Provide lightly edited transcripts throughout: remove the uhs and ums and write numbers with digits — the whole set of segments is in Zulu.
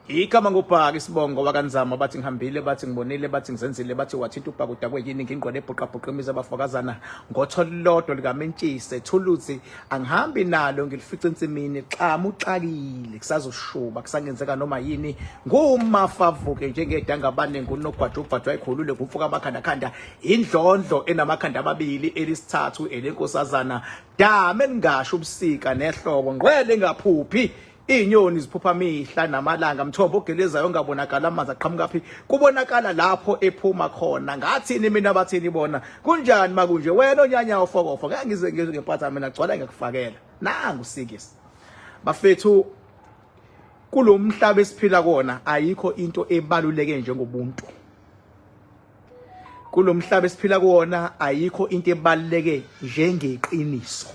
Igama ngubhaka isibongo wakanzama bathi ngihambile bathi ngibonile bathi ngizenzile bathi wathinta ubhaka udakwe yini ngingqwele ebhuqabhuqa imizi abafokazana ngotho lodwa likamentshise thuluzi angihambi nalo ngilifica ensimini xamu uxakile kusazoshuba kusangenzeka noma yini ngumafavuke njengedangabane ngunogwaja ubhajwa ekhulule ngumfuka amakhandakhanda indlondlo enamakhanda amabili elisithathu elenkosazana dame elingasho ubusika nehlobo ngqwele engaphuphi Izinyoni ziphupha mihla namalanga mthombo ogelezayo ongabonakala amanzi aqhamuka phi kubonakala lapho ephuma khona ngathini mina bathini bona kunjani makunje wena onyanya ufokofo ngeke ngize ngizwe ngempatha mina gcwala ngiyakufakela nangu sikisi bafethu kulomhlaba esiphila kona ayikho into ebaluleke njengobuntu kulomhlaba esiphila kuwona ayikho into ebaluleke njengeqiniso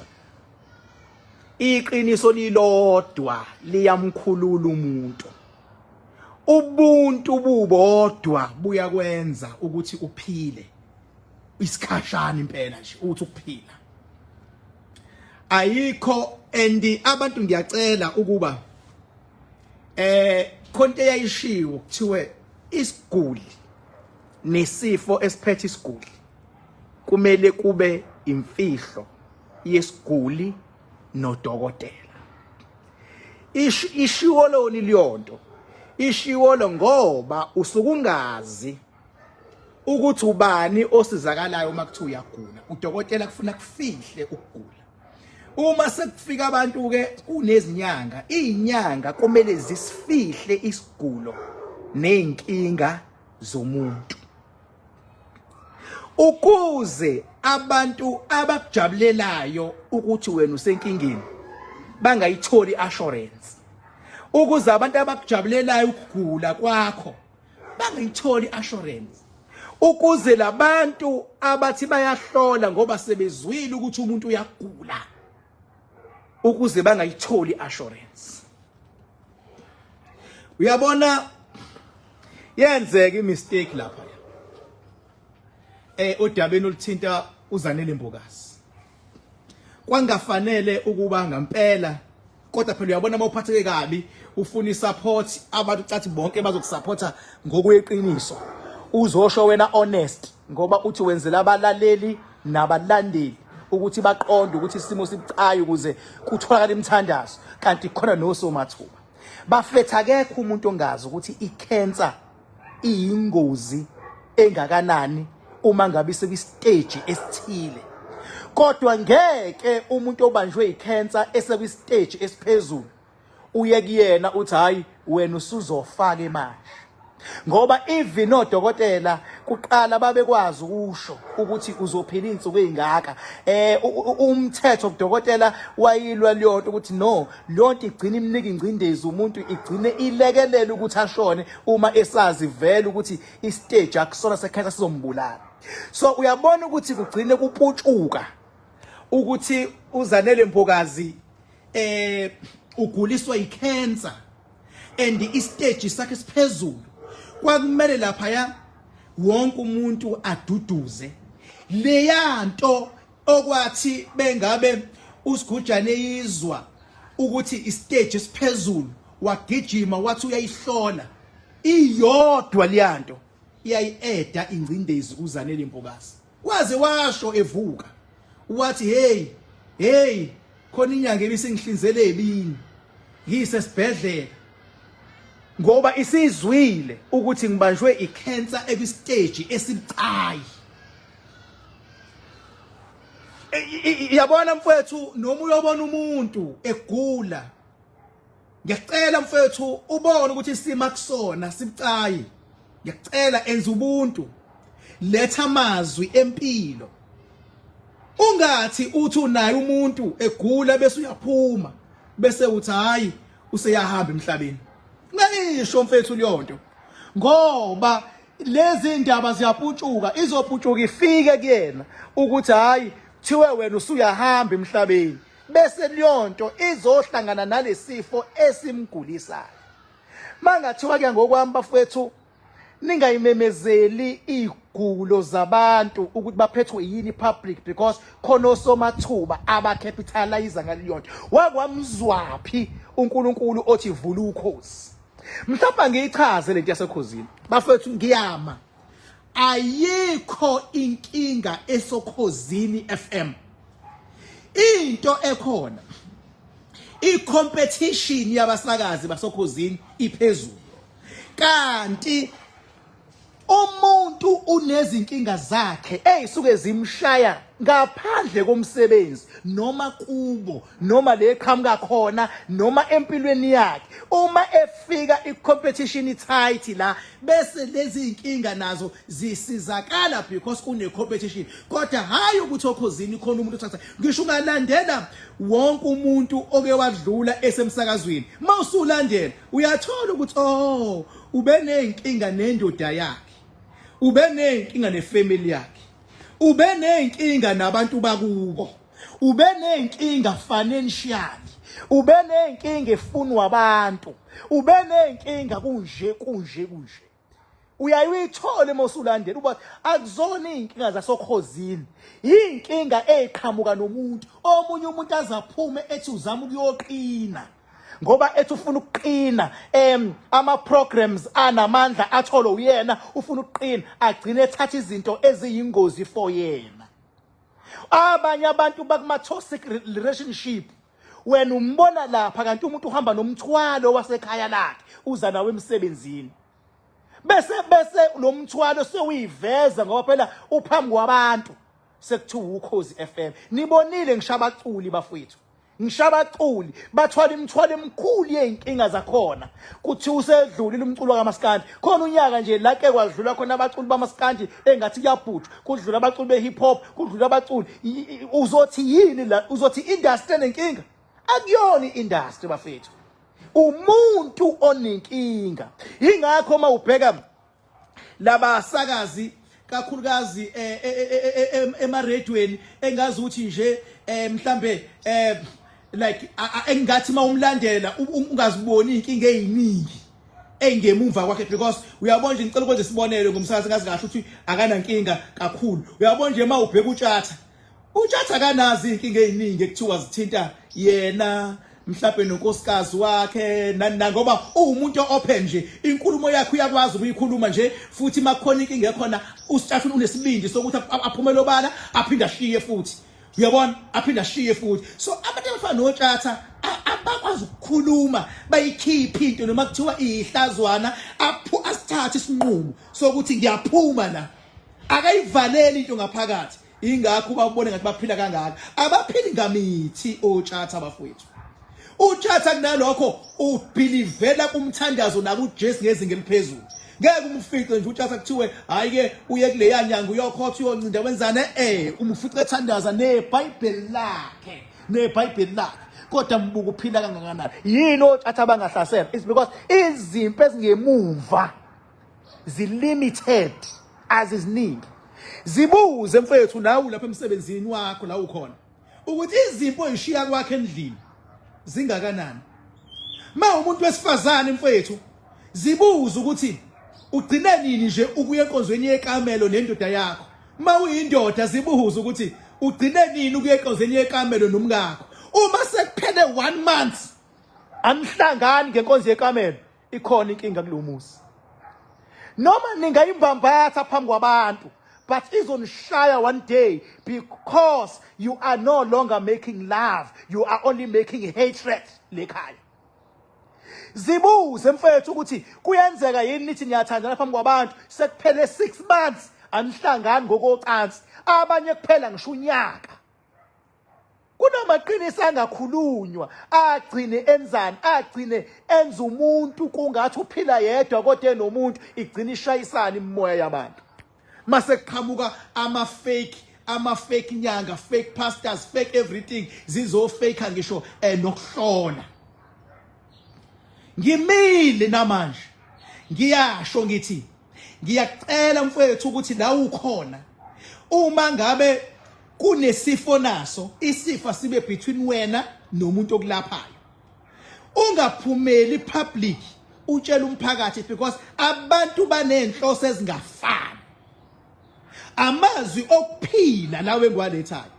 Iqiniso lilodwa liyamkhulula umuntu. Ubuntu bubodwa buyakwenza ukuthi uphile isikhashana impela nje uthi ukuphila. Ayikho and abantu ngiyacela ukuba eh khonto eyayishiwo kuthiwe isiguli nesifo esiphethe isiguli kumele kube imfihlo yesiguli nodokotela. Ishiwo loni leyonto ishiwo ngoba usukungazi ukuthi ubani osizakalayo uma kuthiwa uyagula. Udokotela kufuna kufihle ukugula. Uma sekufika abantu ke kunezinyanga, izinyanga kumele zisifihle isigulo nezinkinga zomuntu. Ukuze abantu abakujabulelayo ukuthi wena usenkingeni bangayitholi assurance, ukuze abantu abakujabulelayo ukugula kwakho bangayitholi assurance, ukuze labantu abathi bayahlola ngoba sebezwile ukuthi umuntu uyagula, ukuze bangayitholi assurance. Uyabona, yenzeka imistake lapha odabeni oluthinta uZanele Mbokazi. Kwangafanele ukuba ngempela, kodwa phela uyabona uma uphatheke kabi ufuna isupport, abantu cathi bonke bazokusupporta ngokweqiniso. Uzosho wena honest ngoba uthi wenzela abalaleli nabalandeli ukuthi baqonde ukuthi isimo sibucayi ukuze kutholakale imithandazo, kanti khona nosomathuba. Bafethu, akekho umuntu ongazi ukuthi icancer iyingozi engakanani uma ngabe isekwistage esithile, kodwa ngeke umuntu obanjwe icancer esekwistage esiphezulu uye kuyena uthi hayi wena usuzofaka manje, ngoba even odokotela kuqala babekwazi ukusho ukuthi uzophila izinsuku ezingaka. Umthetho kudokotela wayilwa leyonto ukuthi no, leyonto igcina imnika ingcindezi umuntu, igcine ilekelela ukuthi ashone uma esazi vele ukuthi istage akusona sekhensa sizombulala. So uyabona ukuthi kugcine kuputshuka ukuthi uZanele Mbokazi uguliswa icancer and istage sakhe siphezulu. Kwakumele lapha ya wonke umuntu aduduze leyanto okwathi bengabe uSigujane izwa ukuthi istage esiphezulu, wagijima wathi uyayihlola iyodwa leyanto iyayi-eda ingcindezi kuZanele Mbokazi. Waze washo evuka wathi hey hey, khona inyanga ebisingihlinzele ebini ngise sibhedlela ngoba isizwile ukuthi ngibanjwe icancer ekwistage esibucayi. Yabona mfowethu, noma uyobona umuntu egula, ngiyacela mfowethu ubone ukuthi isimo akusona sibucayi. Ngiyacela enza ubuntu, letha amazwi empilo. Ungathi uthi unaye umuntu egula bese uyaphuma bese uthi hayi useyahamba emhlabeni. Ngayisho mfethu leyonto, ngoba lezi ndaba ziyaputshuka, izoputshuka ifike kuyena ukuthi hayi kuthiwe wena usuyahamba emhlabeni, bese leyonto izohlangana nalesifo esimgulisayo. Mangathiwa ke ngokwami bafethu, ningayimemezeli igulo zabantu ukuthi baphethwe yini public, because khona osomathuba abacapitalize ngaleyonto. Wakwamzwaphi uNkulunkulu othi vula ukhozi? Mhlawumbe angiyichaze lento yasekhozini. Bafethu ngiyama. Ayikho inkinga esokhozini FM. Into ekhona i-competition yabasakazi basokhozini iphezulu. Kanti umuntu unezinkinga zakhe eyisuke zimshaya ngaphandle komsebenzi noma kubo noma le qhamuka khona noma empilweni yakhe uma efika i-competition i-tight la bese lezi inkinga nazo zisizakala because une competition kodwa hayi ukuthi okhozini khona umuntu othatha ngisho ungalandela wonke umuntu oke wadlula esemsakazweni mawusulandela uyathola ukuthi oh ubeneyinkinga nendoda yakhe ubeneyinkinga nefamily yakhe ubeneyinkinga nabantu bakubo ubeneyinkinga financially ubeneyinkinga efunwa abantu ubeneyinkinga kunje kunje kunje uyaye uyithole uma usulandela uba akuzona iy'nkinga zasokhozini yiy'nkinga ey'qhamuka nomuntu omunye umuntu azaphume ethi uzama ukuyoqina ngoba ethi ufuna ukuqina em ama programs anamandla atholwe uyena ufuna ukuqina agcine ethatha izinto eziyingozi for yena abanye abantu bakuma toxic relationship wena umbona lapha kanti umuntu uhamba nomthwalo wasekhaya lakhe uza nawe emsebenzini bese bese lo mthwalo sewuyiveza ngoba phela uphambi kwabantu sekuthiwa ukhozi FM nibonile ngisho abaculi bafowethu ngisho abaculi bathwala imithwalo emikhulu yey'nkinga zakhona kuthiwa usedlulile umculo kamaskandi khona unyaka nje la ke kwadlula khona abaculi bamaskandi engathi kuyabhujwa kudlula abaculi be-hip hop kudlula abaculi uzothi yini la uzothi industry enenkinga akuyona i-industry bafethu umuntu onenkinga yingakho uma ubheka labasakazi kakhulukazi eh, eh, eh, emaredweni engazi ukuthi nje mhlambe like engathi mawumlandela ungaziboni inkinga eziningi engemumva kwakhe because uyabona nje ngicela ukwenza isibonelo ngomsakazi ngazi kahle ukuthi akanankinga kakhulu uyabona nje mawubheka utshatha utshatha akanazi inkinga eziningi ekuthiwa zithinta yena mhlawumbe nonkosikazi wakhe nani ngoba uwumuntu open nje inkulumo yakhe uyakwazi ukuyikhuluma nje futhi makukhona inkinga ekhona usitshatha unesibindi sokuthi aphumele obala aphinde ashiye futhi uyabona aphinde ashiye futhi so abantu abafana notshatha abakwazi ukukhuluma bayikhiphe into noma kuthiwa iyihlazwana asithathe isinqumo sokuthi ngiyaphuma la akayivaleli into ngaphakathi ingakho babone ngathi baphila kangaka abaphili ngamithi otshatha bafowethu utshatha kunalokho ubhilivela kumthandazo nakuJesu ngezinga eliphezulu ngeke umfice nje utshatha kuthiwe hayi ke uye kuleya nyanga uyokhotha uyoncinda wenzane eh umfice ethandaza neBhayibheli lakhe neBhayibheli lakhe kodwa mbuka uphila kangakanani yini otshatha abangahlasela it's because izimpi ezingemumva zilimited aziziningi zibuze mfethu nawe lapha emsebenzini wakho la ukhona ukuthi izimpi oyishiya kwakhe endlini zingakanani ma umuntu wesifazane mfethu zibuze ukuthi ugcine nini nje ukuya enkonzweni yekamelo nendoda yakho ma uyindoda zibuze ukuthi ugcine nini ukuya enkonzweni yekamelo nomkakho uma sekuphele one month anihlangani ngenkonzo yekamelo ikhona inkinga kulo muzi noma ningayimbambatha phambi kwabantu but izonishaya one day because you are no longer making love you are only making hatred lekhaya zibuze mfethu ukuthi kuyenzeka yini nithi niyathandana phambi kwabantu sekuphele 6 months anihlangani ngokocansi abanye kuphela ngisho unyaka Kunamaqiniso angakhulunywa agcine enzani agcine enza umuntu kungathi uphila yedwa kodwa enomuntu igcina ishayisana imimoya yabantu mase kuqhamuka ama fake ama fake nyanga fake pastors fake everything zizo fake ngisho eh, nokuhlola ngimile namanje ngiyasho ngithi ngiyacela mfowethu ukuthi la ukhona uma ngabe kunesifo naso isifo sibe between wena nomuntu okulaphayo ungaphumeli public utshela umphakathi because abantu banenhloso ezingafani amazwi okuphila lawe engiwalethayo.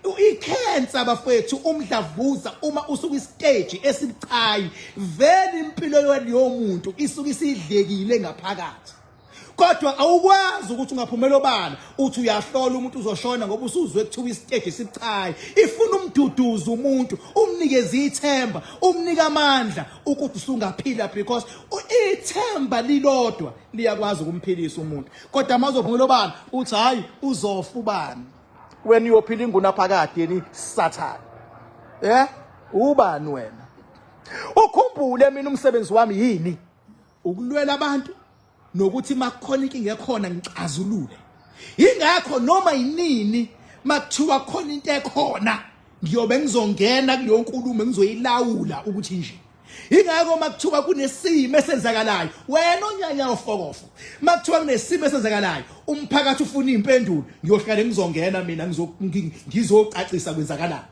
Ikhensa bafethu, umdlavuza uma usuka istage esibucayi, vele impilo yomuntu isuke isidlekile ngaphakathi. Kodwa awukwazi ukuthi ungaphumela obala uthi uyahlola umuntu uzoshona ngoba usuzwe kuthiwa isiteji sibucayi. Ifuna umduduzo umuntu, umnikeze ithemba, umnike amandla ukuthi usungaphila, because ithemba lilodwa liyakwazi ukumphilisa umuntu. Kodwa mazophumela obala uthi hayi uzofa ubani, wena uyophila ingunaphakade yeni sathane. Ubani wena? Ukhumbule mina umsebenzi wami yini? Ukulwela abantu nokuthi makukhona inkinga ekhona ngixazulule. Ingakho noma yinini makuthiwa khona into ekhona ngiyobe ngizongena kuleyo nkulumo, ngizoyilawula ukuthi nje. Ingakho makuthiwa kunesimo esenzakalayo, wena onyanya ofokofo, makuthiwa kunesimo esenzakalayo umphakathi ufuna impendulo, ngiyohlale ngizongena mina ngizocacisa kwenzakalani.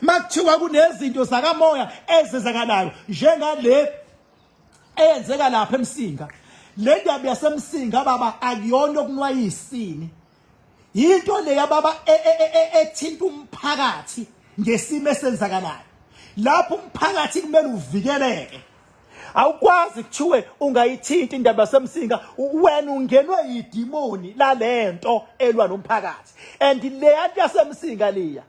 Makuthiwa kunezinto zakamoya ezenzakalayo njengale eyenzeka lapha eMsinga, le ndaba yaseMsinga baba akuyona okunwayisini, yinto leya baba ethinta umphakathi ngesimo esenzakalayo lapho umphakathi kumele uvikeleke. Awukwazi kuthiwe ungayithinta indaba yaseMsinga, wena ungenwe yidimoni lalento elwa nomphakathi. And leya nto yaseMsinga liya,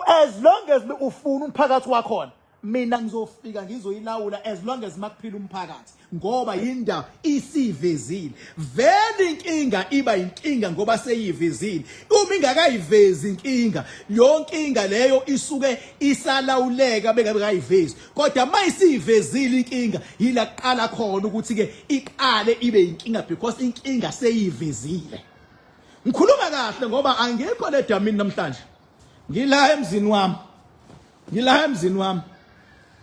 as long as ufuna umphakathi wakhona, mina ngizofika ngizoyilawula as long as makuphila umphakathi, ngoba yindaba isivezile. Vele inkinga iba inkinga ngoba seyivezile. Uma ingakayivezi inkinga, yonke inkinga leyo isuke isalawuleka bengabe kayivezi. Kodwa mayisivezile inkinga, yila kuqala khona ukuthi ke iqale ibe inkinga, because inkinga seyivezile. Ngikhuluma kahle ngoba angikho le damini namhlanje, ngila emzini wami, ngila emzini wami,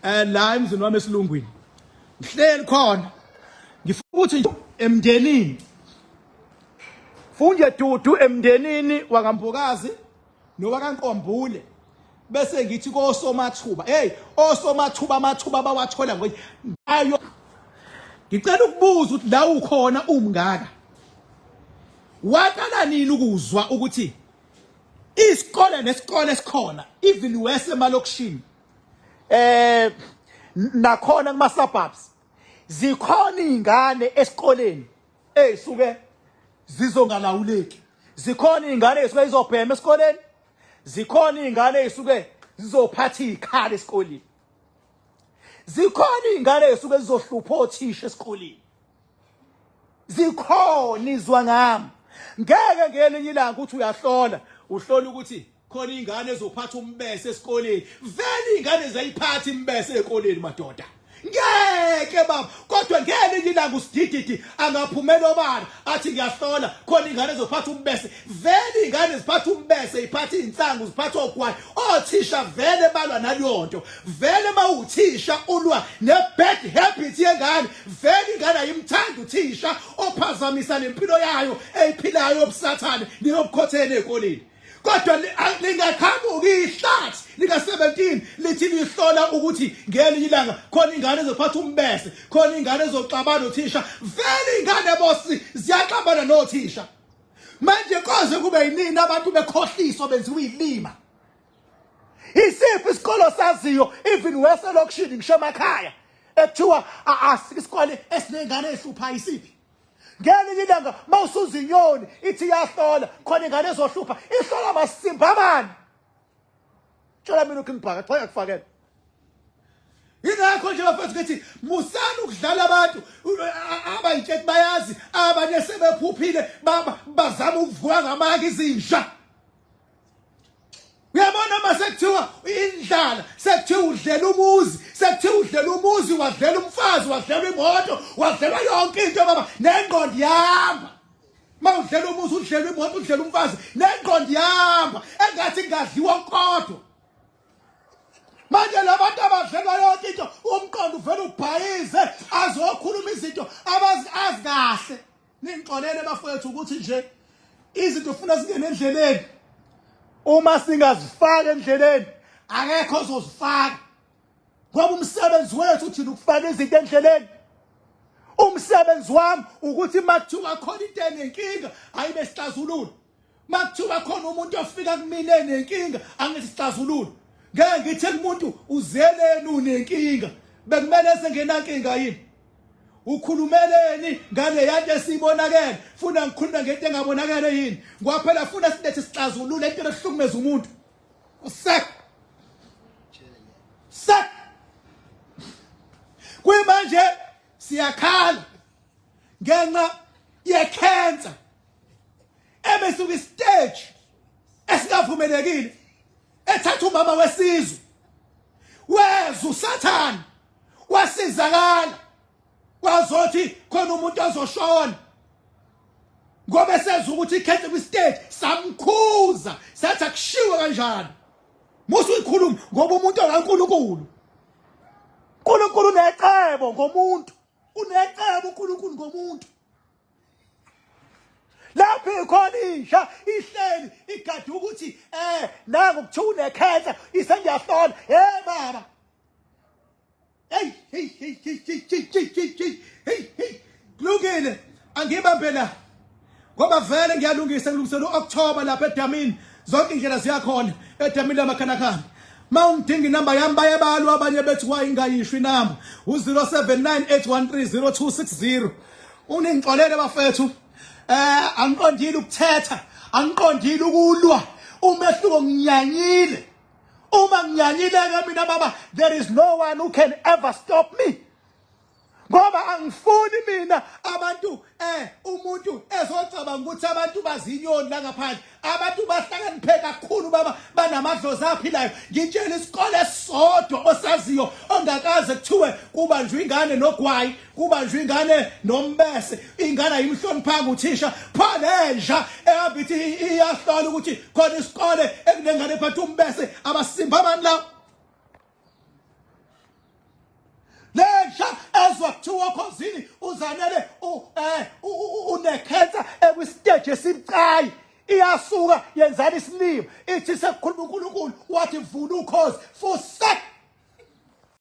la emzini wami esilungwini ngihleli khona. Ngifuna ukuthi emndenini funje dudu, emndenini wakaMbokazi nowakaNkombule, bese ngithi kosomathuba, hey, osomathuba amathuba abawathola ayo. Ngicela ukubuza ukuthi la ukhona umngaka, waqala nini ukuzwa ukuthi isikole nesikole esikhona, even wese emalokishini nakhona kuma suburbs, zikhona izingane esikoleni ezisuke zizongalawuleki, zikhona izingane ezisuke zizobhema esikoleni, zikhona izingane ezisuke zizophatha izikhala esikoleni, zikhona izingane ezisuke zizohlupha othisha esikoleni, zikhona. Izwa ngami, ngeke ngelinye ilanga uthi uyahlola, uhlola ukuthi khona ingane ezophatha umbese esikoleni. Vele ingane zayiphatha imbese esikoleni madoda, ngeke baba. Kodwa ngelinye ilanga usidididi angaphumela obala athi ngiyahlola khona ingane ezophatha umbese. Vele ingane ziphatha umbese, iphatha iy'nsangu, ziphatha ogwayi. Othisha vele balwa naleyo nto. Vele mawuthisha ulwa ne-bad habit yengane. Vele ingane ayimthandi uthisha ophazamisa nempilo yayo eyiphilayo yobusathane neyobukhotheni ey'koleni. Kodwa lingaqhamuki ihlathi lika-17 lithi lihlola ukuthi ngelinye ilanga khona ingane ezophatha umbese, khona ingane ezoxabana nothisha. Vele ingane bosi ziyaxabana nothisha. Manje koze kube yinini abantu bekhohliswa benziwa ilima? Isiphi isikolo saziyo, even weselokishini, ngisho emakhaya, ekuthiwa isikole esinengane ehluphayo isiphi? Ngelinye ilanga mawusuza inyoni ithi iyahlola khona ingane ezohlupha, ihlola masimba mani? Tshela mina uKing Bhaka cha yakufakela. Ingakho nje bafethu ngithi musani ukudlala abantu abayitshethi, bayazi abanye sebephuphile, bazama ukuvuka ngamanga izinja. Uyabona uma sekuthiwa indlala, sekuthiwa udlela umuzi, sekuthiwa udlela umuzi, wadlela umfazi, wadlela imoto, wadlelwa yonke into baba, nengqondo ihamba. Uma udlela umuzi, udlela imoto, udlela umfazi, nengqondo ihamba engathi kungadliwa kodwa. Manje labantu abadlelwa yonke into, umqondo uvela ubhayize, azokhuluma izinto abazi azi kahle. Ningixolele bafowethu ukuthi nje izinto ufuna zingene endleleni, uma singazifaka endleleni akekho ozozifaka, ngoba umsebenzi wethu thina ukufaka izinto endleleni. Umsebenzi wami ukuthi makuthiwa khona into enenkinga ayibe sixazulula. Makuthiwa khona umuntu ofika kumina enenkinga angithi sixazulule. Ngeke ngithi kumuntu uzeleni unenkinga. Bekumele sengenankinga yini? Ukhulumeleni ngale yanto esibonakele? Funa ngikhulume ngento engabonakele yini? Ngoba phela funa silethe sixazulule into ehlukumeza umuntu. Usek. Sek. Kuyimanje siyakhala ngenxa yekhensa ebesuka istage esingavumelekile ethatha umama wesizwe weza usathane wasizakala wazothi khona umuntu ozoshona ngoba eseza ukuthi ikhethe kwistage samkhuza sathi akushiwe kanjalo musu uyikhuluma ngoba umuntu okaNkulunkulu uNkulunkulu unecebo ngomuntu unecebo uNkulunkulu ngomuntu lapho ikhona inja ihleli igade ukuthi eh nangu kuthiwa unekhensa isengiyahlola hey baba hey hey hey hey hey hey hey hey hey hey kulungile angibambe la ngoba vele ngiyalungisa ngilungisela u-October lapha edamini zonke indlela ziyakhona edamini lamakhanakhana ma ungidinga inamba yami baye balwa abanye bethi wayingayisho inamba u-0798130260 uningixolele bafethu eh angiqondile ukuthetha angiqondile ukulwa umehluko nginyanyile uma nginyanyile ke mina baba there is no one who can ever stop me ngoba angifuni mina abantu eh umuntu ezocabanga ukuthi abantu bazinyoni la ngaphandle abantu bahlakaniphe kakhulu baba banamadlozi aphilayo ngitshela isikole esisodwa osaziyo ongakaze kuthiwe kubanjwe ingane nogwayi kubanjwe ingane nombese ingane ayimhloniphanga uthisha pho lenja ehamba ithi iyahlola ukuthi khona isikole ekunengane ephatha umbese abasimba abantu la lenja ezwa kuthiwa okhozini uzanele eh, unekhensa ekwisiteji esibucayi iyasuka yenzani isilima ithi sekukhuluma uNkulunkulu wathi vula ukhozi for sek